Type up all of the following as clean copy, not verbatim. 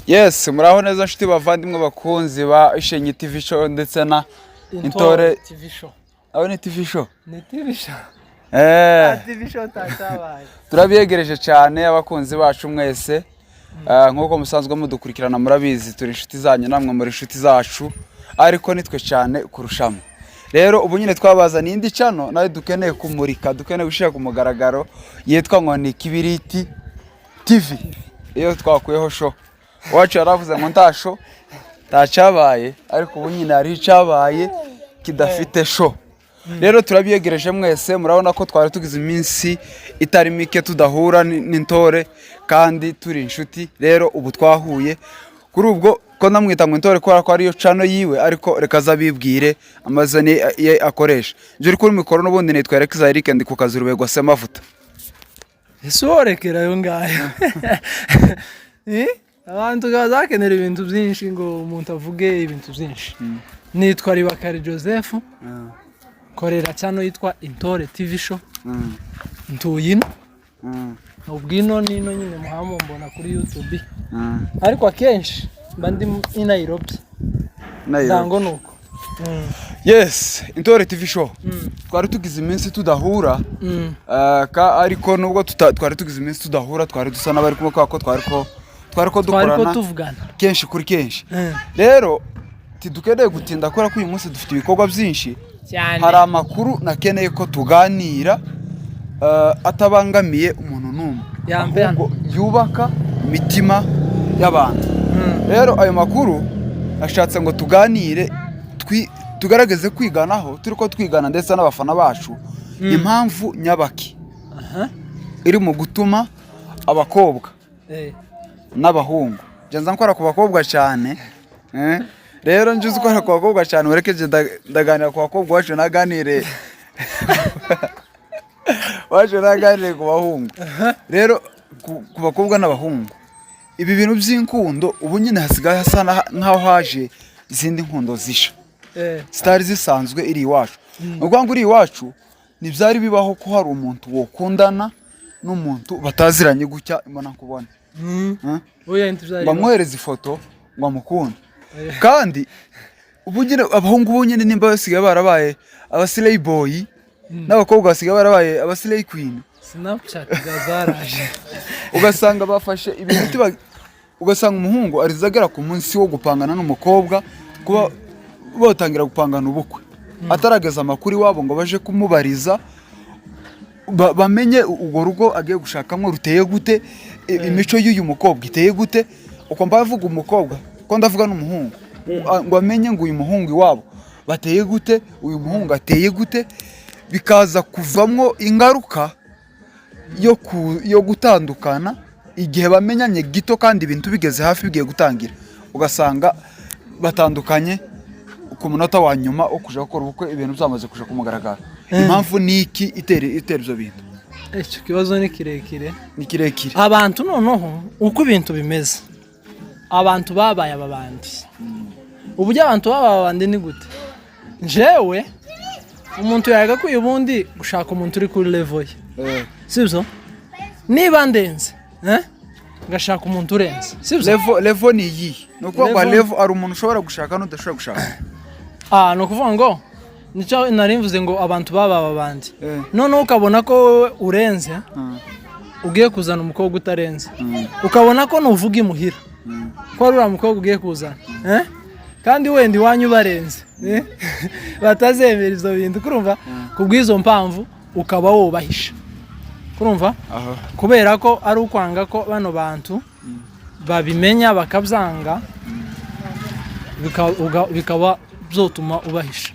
Yes, muraho neza nshuti bavandimwe bakunzi ba Ishenyi TV Show ndetse na Intore TV Show. Aho ni TV Show? Ni TV Show. TV Show tatabaye. Turabiyegereje cyane abakunzi bacu mwese. Nk'uko musanzwe mudukurikirana, murabizi turi inshuti zanyu, namwe muri inshuti zacu, ariko nitwe cyane kurushamo. Rero ubu nyine twabazaniye indi channel nayo dukeneye kumurika, dukeneye gushyira ku mugaragaro, yitwa ngo ni Kibiriti TV. Iyo twakuyeho show, iwacu yaravuze ngo nta show ntacyabaye, ariko ubu nyine hariho icyabaye kidafite show. Rero turabiyegereje mwese. Murabona ko twari tugize iminsi itari mike tudahura n'intore kandi turi inshuti. Rero ubu twahuye. Kuri ubwo ko ndamwita ngo intore kubera ko ariyo channel yiwe, ariko reka aze abibwire amazina ye akoresha. Njye uri kuri mikoro n'ubundi nitwa Eric Eric, ndi ku kazi Rubego Semavuta. Ese uworekera ayo ngayo? Eh? Abantu bazakenera ibintu byinshi ngo umuntu avuge ibintu byinshi. Nitwa Ribakari Joseph, korera channel yitwa Intore TV Show. Ntuye ino. Ubwino nino nyine muhamumbona kuri YouTube. Ariko akenshi mba ndi i Nairobi. Ndango nuko. Yes, Intore TV Show, twari tugize iminsi tudahura. Ariko nubwo twari tugize iminsi tudahura, twari dusa n'abari kumwe kubera ko twari ko Twari ko dukorana tuvugana. kenshi kuri kenshi. Rero tidukeneye gutinda kubera ko uyu munsi dufite ibikorwa byinshi. Cyane. Hari amakuru nakeneye ko tuganira, atabangamiye umuntu n'umwe, Yambe. ahubwo yubaka imitima y'abantu. Rero ayo makuru ashatse ngo tuganire, tugerageze kwiganaho, turi ko twigana ndetse n'abafana bacu, impamvu nyabaki iri mu gutuma abakobwa n'abahungu. Njya nza nkora ku bakobwa cyane, eh? Rero njye uzi ukora ku bakobwa cyane, ureke njye ndaganira ku bakobwa, wacu naganire ku bahungu. Rero ku bakobwa n'abahungu, ibi bintu by'inkundo ubu nyine hasigaye hasa nk'aho haje izindi nkundo zisha zitari zisanzwe iri iwacu. Ni ukuvuga ngo iri iwacu ntibyari bibaho ko hari umuntu wokundana n'umuntu bataziranye gutya imbona nkubone. Oya, ntibyari. Ngo amwohereze ifoto ngo amukunde. Kandi ubu nyine abahungu bo nyine nimba basigaye barabaye aba slay boy, n'abakobwa basigaye barabaye aba slay queen. Snapchat zaraje. Ugasanga bafashe ibintu ugasanga umuhungu ariza agera ku munsi wo gupangana n'umukobwa, kuba batangira gupangana ubukwe, atarageza amakuru iwabo ngo baje kumubariza, bamenye urwo rugo agiye gushakamo ruteye gute, imico y'uyu mukobwa iteye gute. Uko mbavuga umukobwa ko ndavuga n'umuhungu, ngo amenye ngo uyu muhungu iwabo bateye gute, uyu muhungu ateye gute, bikaza kuvamwo ingaruka yo gutandukana igihe bamenyanye gito kandi ibintu bigeze hafi bigiye gutangira, ugasanga batandukanye ku munota wa nyuma wo kuja gukora ubukwe, ibintu byamaze kuja ku mugaragaro. Impamvu ni iki itera ibyo bintu? Icyo kibazo ni kirekire. Ni kirekire. Abantu noneho uko ibintu bimeze, abantu babaye ababandi. Uburyo abantu babaye ababandi ni gute? Njyewe umuntu yagakwiye ubundi gushaka umuntu uri kuri level ye, sibyo? Niba ndenze, eh? Ngashaka umuntu urenze, sibyo? Level ni iyi, ni ukuvuga ngo level ari umuntu ushobora gushaka n'udashobora gushaka. Ah, ni ukuvuga ngo nicyo nari mvuze ngo abantu baba ababandi. Noneho ukabona ko wowe urenze, ugiye kuzana umukobwa utarenze, ukabona ko nuvuga imuhira ko ari uriya mukobwa ugiye kuzana, eh? Kandi wenda iwanyu barenze, eh? Batazemera ibyo bintu, kurumva? Ku bw'izo mpamvu ukaba wubahisha, kurumva? Aha. Kubera ko ari ukwanga ko bano bantu babimenya bakabyanga, bikaba byotuma ubahisha.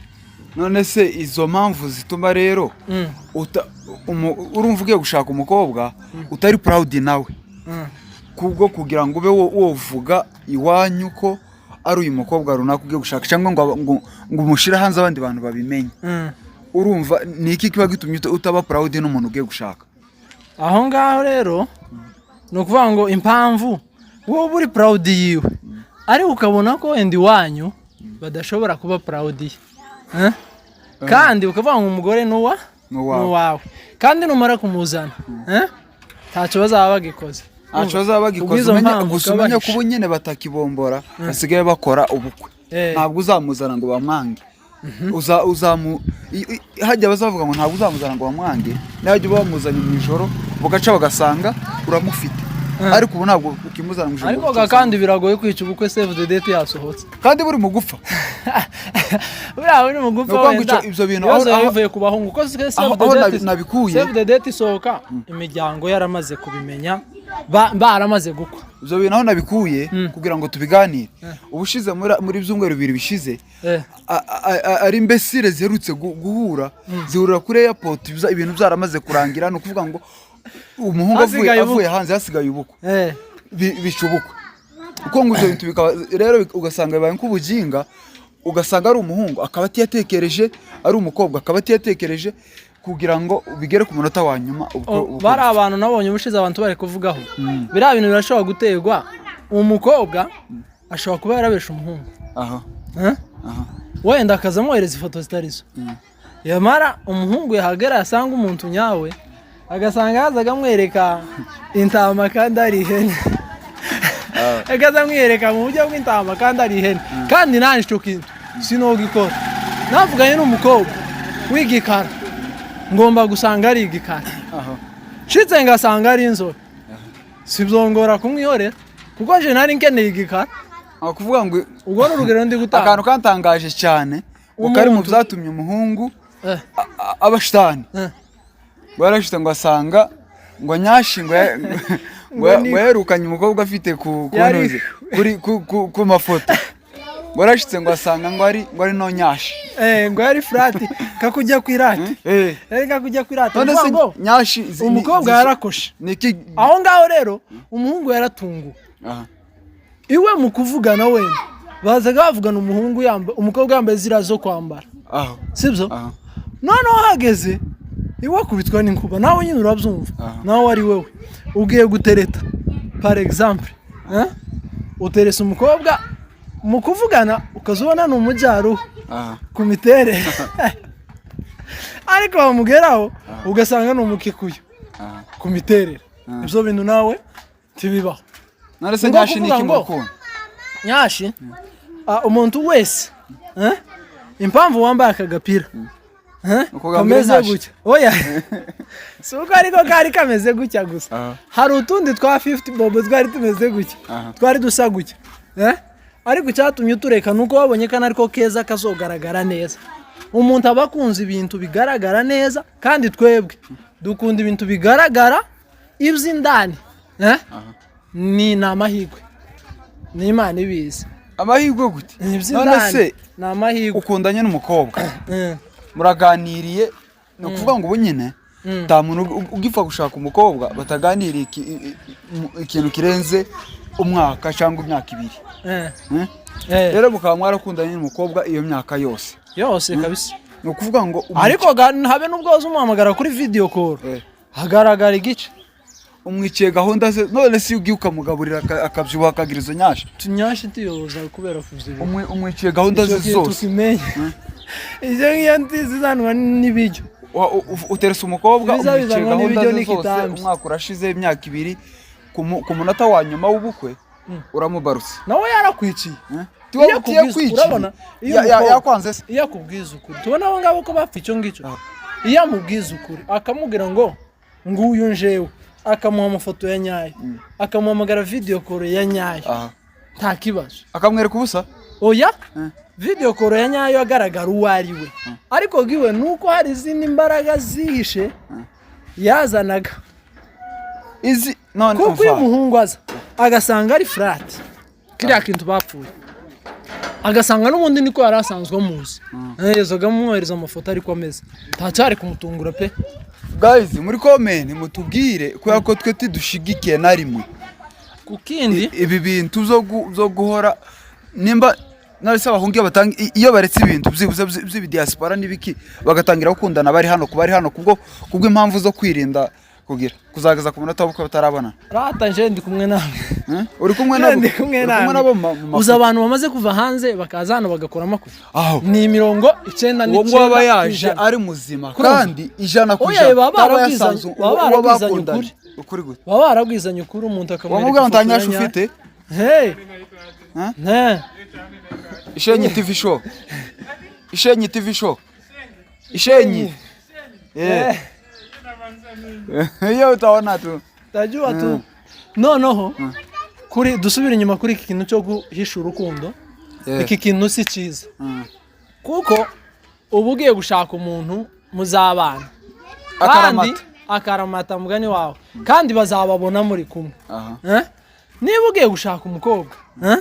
None se izo mpamvu zituma rero urumva ugiye gushaka umukobwa utari proud nawe, kubwo kugira ngo ube wovuga iwanyu ko ari uyu mukobwa runaka ugiye gushaka, cyangwa ngo umushyire hanze abandi bantu babimenye, urumva ni iki kiba gitumye utaba proud n'umuntu ugiye gushaka? Aho ngaho rero ni ukuvuga ngo impamvu wowe uba uri proud yiwe, ariko ukabona ko wenda iwanyu badashobora kuba proud ye, eh? Kandi ukavuga ngo umugore ni uwa Ni uwawe. Ni uwawe, kandi numara kumuzana, eh? Ntacyo bazaba bagikoze. Ntaco bazaba bagikoze. Kubw'izo mpamvu Gusa umenye ko ukabahisha. ubu nyine batakibombora, basigaye bakora ubukwe. Ntabwo uzamuzana ngo bamwange. Uza uzamu hajya bazavuga ngo ntabwo uzamuzana ngo bamwange, nihajya uba wamuzanye mu ijoro bugaca bagasanga uramufite. Ariko ubu ntabwo ukimuzana mu ijoro Ariko ngo ga kandi biragoye kwica ubukwe save the date yasohotse. Kandi buri mu gupfa. Buriya buri mu gupfa. Ni ukuvuga ngo Wenda ibyo bintu ibibazo biba bivuye ku bahungu kuko save the aho date nabikuye. Save the date isohoka imiryango yaramaze kubimenya, baramaze gukwa. Ibyo bintu aho nabikuye kugira ngo tubiganire, ubushize muri byumweru 2 bishize, ari imbesire ziherutse guhura, zihurira kuri airport, ibintu byaramaze kurangira. Ni ukuvuga ngo umuhungu avuye Hasigaye avuye hanze hasigaye ubukwe. Bica ubukwe. Kuko ngo ibyo bintu bikaba rero ugasanga bibaye nk'ubujinga, ugasanga ari umuhungu akaba atiyatekereje, ari umukobwa akaba atiyatekereje, kugira ngo bigere ku munota wa nyuma Oh, ubukwe bari abantu nabonye ubushize abantu bari kuvugaho. Biriya bintu birashobora guterwa, umukobwa ashobora kuba yarabeshe umuhungu. Eh? Aha. Wenda akaza amwohereza ifoto zitari zo, yamara umuhungu yahagera yasanga umuntu nyawe, agasanga yazaga amwereka intama kandi ari ihene, akaza amwereka mu buryo bw'intama kandi ari ihene. Kandi nanjye icyo kintu sinogikora. Navuganye n'umukobwa w'igikara, ngomba gusanga ari igikara. Nshitse ngasanga ari inzobe, sibyongora kumwihorera kuko nje nari nkeneye igikara. Aho kuvuga ngo Ubwo ni urugero ndi gutanga. Akantu kantangaje cyane ngo kari mu Umuntu- byatumye umuhungu aba shitani, ngo yarashite ngo asanga ngo nyashi ngo Ngo ngo yaherukanye umukobwa afite ku Yari- ntuzi kuri ku mafoto, ngo yarashitse ngo asanga ngo ari no nyashi. Ngo yari flat kakujya ku irati. Yari kakujya ku irati. None se Ukuvuga ngo nyashi umukobwa yarakoshe. Ni iki? Aho ngaho rero umuhungu yaratunguwe. Iwe mu kuvugana, wenda bazaga bavugana umuhungu yambaye, umukobwa yambaye ziriya zo kwambara, sibyo? Aha. Noneho hageze iwe akubitwa n'inkuba. Nawe nyine urabyumva. Nawe ari wowe ugiye gutereta, par exemple, eh? Uteresa umukobwa, mu kuvugana ukaza ubona ni umujyaruhu ku miterere, ariko wamugeraho ugasanga ni umukikuyu ku miterere. Ibyo bintu nawe ntibibaho. None se Ngo nyashi ni kuvuga iki mu ngo- rukundo? Nyashi, umuntu wese, eh? Impamvu wambaye aka gapira, eh? Uko gambira Kameze nyashi. gutya, oya, si uko ariko kari kameze gutya gusa. Hari utundi twa 50 bob twari tumeze gutya, twari dusa gutya, eh? Ariko icyatumye utureka ni uko wabonye kano ariko keza kazogaragara neza. Umuntu aba akunze ibintu bigaragara neza, kandi twebwe dukunda ibintu bigaragara. Iby'indani, eh? Ni amahirwe, ni Imana ibizi. Amahirwe gute? Ni None iby'indani se ni amahirwe. Ukundanye n'umukobwa, muraganiriye, ni ukuvuga ngo ubu nyine nta muntu ugipfa gushaka umukobwa bataganiriye ikintu kirenze umwaka cyangwa imyaka 2. Eh? Rero mukaba mwarakundanye n'umukobwa iyo myaka yose. Yose kabisa. Ni ukuvuga ngo Ariko habe n'ubwo waza umuhamagara kuri video call, hagaragara igice. Umwiciye gahunda ze. None se iyo ugiye ukamugaburira akabyibuha akagira izo nyashi? Tunyashi tuyoza kubera kuvyibuha. Umwiciye gahunda ze Icyo kintu zose. tukimenye, icyo ngiyo ntizizanwa n'ibiryo. Uterese umukobwa, Ibiza umwiciye bizanwa gahunda n'ibiryo ze zose. n'ikitambi. Umwaka urashize, imyaka 2, ku munota wa nyuma w'ubukwe uramubarutse. Nawe yarakwiciye. Eh? Iyo akubwiza, urabona iyo Yakwanze se? Iyo akubwiza ukuri, tubona abo ngabo ko bapfa icyo ngicyo. Iyo amubwiza ukuri akamubwira ngo nguyu njewe, akamuha amafoto ya nyayo, akamuhamagara video call ya nyayo, nta kibazo. Akamwereka ubusa? Oya, video call ya nyayo agaragara uwo ari we. Ariko giwe nuko hari izindi mbaraga zihishe yazanaga. Izi none Kuko iyo umva. umuhungu aza agasanga ari flat, kiriya kintu bapfuye, agasanga n'ubundi niko yari asanzwe amuzi, yazaga amwohereza amafoto ariko ameze, ntacyari kumutungura pe. Guys, muri comment mutubwire, kubera ko twe tidushigikiye na rimwe Ku kindi ibi bintu zo guhora nimba none se abahungu iyo batanga iyo baretse ibintu byibuze by'ibidiaspora n'ibiki, bagatangira gukundana bari hano, kuba ari hano kubwo kubw'impamvu zo kwirinda. Kugira kuzageza ku munota w'ubukwe batarabona. Rata, nje ndi kumwe nawe. Eh? Uri kumwe nabo? Ndi kumwe Uri nawe. kumwe nabo mu Uzi abantu bamaze kuva hanze bakaza hano bagakora amakuru? Aho. Ni 99. Uwo nguwo aba yaje ku ijana. ari muzima. Kurumva? Kandi ijana ku Oya, ijana baba ataba yasanze baba uwo barabwizanye bakundanye. Ukuri. Ukuri gute? Baba barabwizanye ukuri, umuntu akamwereka Wamubwira ngo ifoto ya ntanyasha nyayo. ufite. Hey. Huh? Ne. Ishenyi TV Show, Ishenyi TV Show, Ishenyi. Eh. Iyo utaona tu. Tajua tu. Noneho kuri dusubire inyuma kuri iki kintu cyo guhisha urukundo. Iki kintu si cyiza, kuko uba ugiye gushaka umuntu muzabana kandi Akaramata. Akaramata mugani wawe, kandi bazababona muri kumwe. Aha. Eh? Niba ugiye gushaka umukobwa, eh?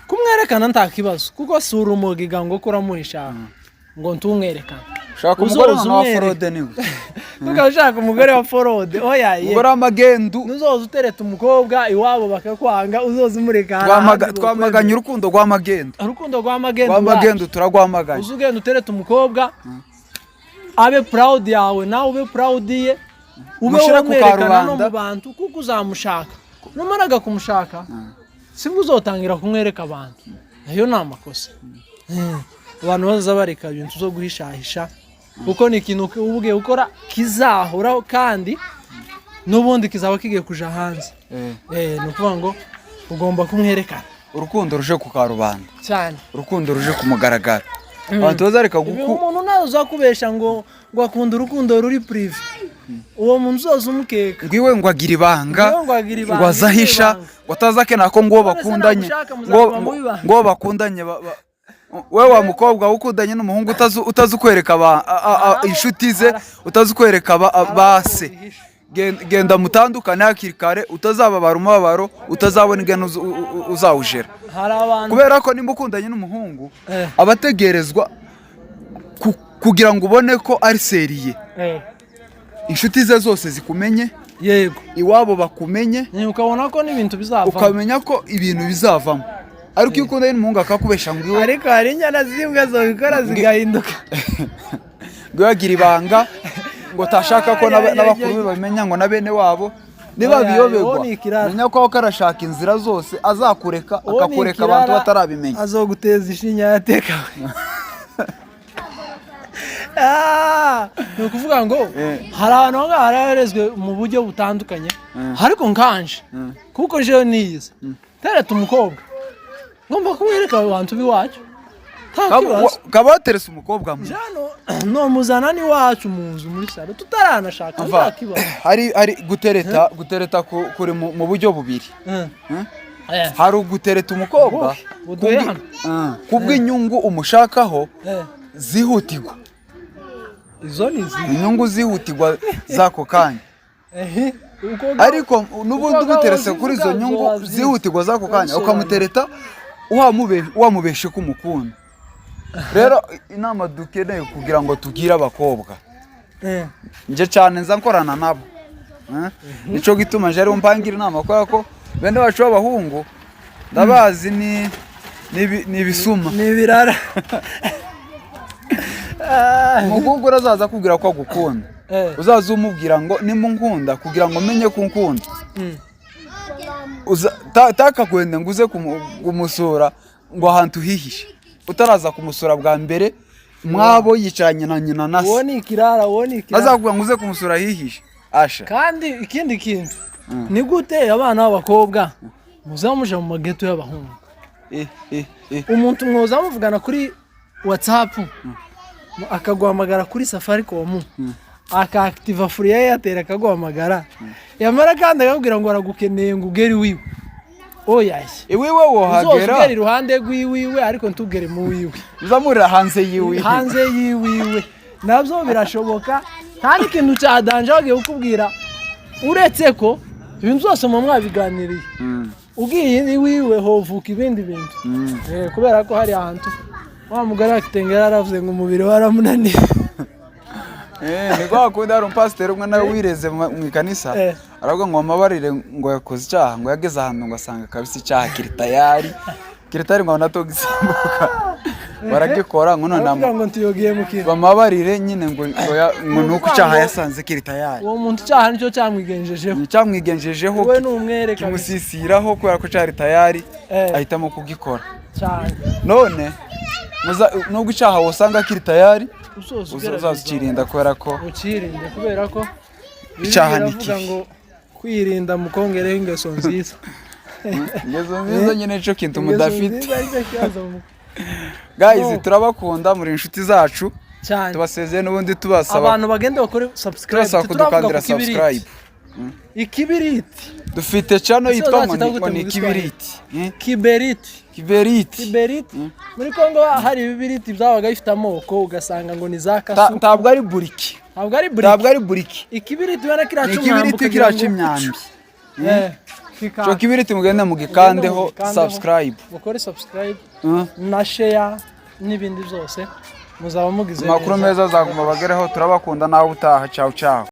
Kumwerekana nta kibazo, kuko si urumogiga ngo kuramuhisha ngo ntumwerekane. Shaka umugore Uzoza wa umwereka. Forode niwe. Tukaba ushaka umugore wa forode, oya ye. Umugore w'amagendu. Nuzoza utereta umukobwa iwabo bakakwanga, uzoza umureka hari ahandi. Twamaganye urukundo rw'amagendu. Urukundo rw'amagendu. Rw'amagendu turarwamaganye. Uza ugenda utereta umukobwa, abe proud yawe, nawe ube proud ye, ube Mushyire ku wamwerekana no karubanda. mu bantu, kuko uzamushaka. Numaraga kumushaka, sibwo uzotangira kumwereka abantu. Ayo ni amakosa. Abantu baza bareka ibintu zo guhishahisha, kuko ni ikintu uba ugiye gukora kizahoraho, kandi n'ubundi kizaba kigiye kuja hanze. Eh. Ni ukuvuga ngo ugomba kumwerekana. Urukundo ruje ku karubanda. Cyane. Urukundo ruje ku mugaragaro, abantu bazareka Ibi guku umuntu nawe uzakubesha ngo akunda urukundo ruri privé, uwo muntu uzoza umukeka. Ngwiwe ngo agira ibanga. Ngwiwe ngo agira ibanga, Ngo azahisha. ibanga. Ngo ataza akenera ko nguwo None se bakundanye nagushaka ngo muzaguma mu ibanga? ngo bakundanye we wa mukobwa ukundanye n'umuhungu utazi ukwereka inshuti ze, utazi ukwereka ba se, genda mutandukane hakiri kare, utazababara umubabaro utazabona ingano uzawujera. Hari abantu Kubera ko nimba ukundanye n'umuhungu, aba ategerezwa kugira ngo ubone ko ari sérieux, inshuti ze zose zikumenye, iwabo bakumenye. Ni ukabona ko n'ibintu bizavamo. Ukamenya ko ibintu bizavamo. Ariko iyo ukundanye n'umuhungu akakubesha ngo iwe Ariko hari inyana z'imbwa zobikora zigahinduka. Ngo iwe agira ibanga, ngo atashaka ko n'abakuru be babimenya, ngo na bene wabo niba Oya, biyoberwa, uwo ni ikirara. menya ko aho karashaka inzira zose azakureka, Uwo ni akakureka abantu ikirara, batarabimenya. Azoguteza ishinya yateka. Ni ukuvuga ngo hari abantu bamwe bararezwe mu buryo butandukanye, ariko nkanje kuko jewe niyize, tereta umukobwa ngomba kumwereka abantu b'iwacu, nta kibazo. Kaba waterese umukobwa mu Jano nomuzana n'iwacu mu nzu muri salo tutaranashaka, Umva, nta kibazo. hari gutereta kuri mu buryo bubiri. Hari ugutereta umukobwa Buduhe hano. Kubw'inyungu umushakaho zihutirwa. Izo ni izi. Inyungu zihutirwa z'ako kanya. Ehe, Ariko n'ubundi uko umuterese wazivuga kuri izo nyungu wazizi. zihutirwa z'ako kanya, Urabisobanura. ukamutereta wamubeshe ko umukunda. Rero inama dukeneye kugira ngo tugire abakobwa, nje cyane nza nkorana nabo. Eh? Nico gituma nje ariho mpangira inama, kubera ko bene bacu b'abahungu ndabazi ni ibisuma. Ni ibirara. Umuhungu urazaza akubwira ko agukunda, uzaza umubwira ngo nimba unkunda, kugira ngo menye ko unkunda, takakwende ngo uze kumusura ngo ahantu hihishe, utaraza kumusura bwa mbere mwabo yicaranye na nyina na Uwo se. ni ikirara, uwo ni ikirara. Azakubwira ngo uze kumusura hihishe, asha. Kandi ikindi kintu, ni gute abana b'abakobwa muza muja mu mageto y'abahungu? Eh, eh, eh. Umuntu mwoza muvugana kuri WhatsApp, akaguhamagara kuri Safaricom, akaactiva free ya Airtel, akaguhamagara, yamara kandi akakubwira ngo aragukeneye ngo ugere iwiwe, oya. Iwiwe Uzoza wohagera. ugera iruhande rw'iwiwe, ariko ntugere mu wiwe. Uzamurira hanze yiwe. Hanze yiwiwe nabyo birashoboka. Kandi ikintu cya danger bagiye kukubwira, uretse ko ibintu byose muba mwabiganiriye, ugiye iwiwe hovuka ibindi bintu. Kubera ko hari ahantu wa mugore wa Kitenge yaravuze ngo umubiri waramunaniye. Eh, ni kwa kundi hari umupasiteri umwe nawe wireze mu ikanisa, aravuga ngo amabarire, ngo yakoze icyaha, ngo yageze ahantu ngo asanga kabisa icyaha kiri tayari, kiri tayari, ngo abona gisimbuka. Baragikora ngo none Aravuga ngo ntiyogiye mu kintu. Bamabarire nyine ngo nuko icyaha yasanze kiri tayari. Uwo muntu icyaha nicyo cyamwigenjejeho. Cyamwigenjejeho. We ni umwere kabisa. Kimusisiraho kubera ko cyari tayari, ahitamo kugikora. Cyane. None nubwo icyaha wosanga kiri tayari, usoza ugerageza. uzazikirinda kubera ko Ukirinde kubera ko icyaha ni Bibiliya kibi. iravuga ngo kwirinda mukongereho ingeso nziza. Ingeso nziza nyine nicyo kintu Ingeso mudafite. nziza aricyo kibazo Guys, No. turabakunda, muri inshuti zacu. Cyane. Tubasezeye n'ubundi tubasaba Abantu bagende bakore subscribe. tubasaba Turavuga kudukandira ku kibiriti. subscribe. Ikibiriti. Dufite channel Ese yitwa ngo uzacita ni gute ngo mu ni Giswahili? Kibiriti. Eh? Kiberiti. Kiberiti. Kiberiti. Muri Kongo hari ibibiriti byabaga bifite amoko, ugasanga ngo ni za kasu. Ntabwo ari buriki. Ntabwo ari buriki. Ntabwo ari buriki. Ikibiriti ubona kiriya Ni cy'umwambi. ikibiriti kiriya cy'imyambi. Cyo kibiriti mugende mugikandeho mugikandeho. subscribe. Mukore subscribe na share n'ibindi byose, muzaba mugize Amakuru neza. meza azaguma bagereho. Turabakunda, nawe utaha. Ciao ciao.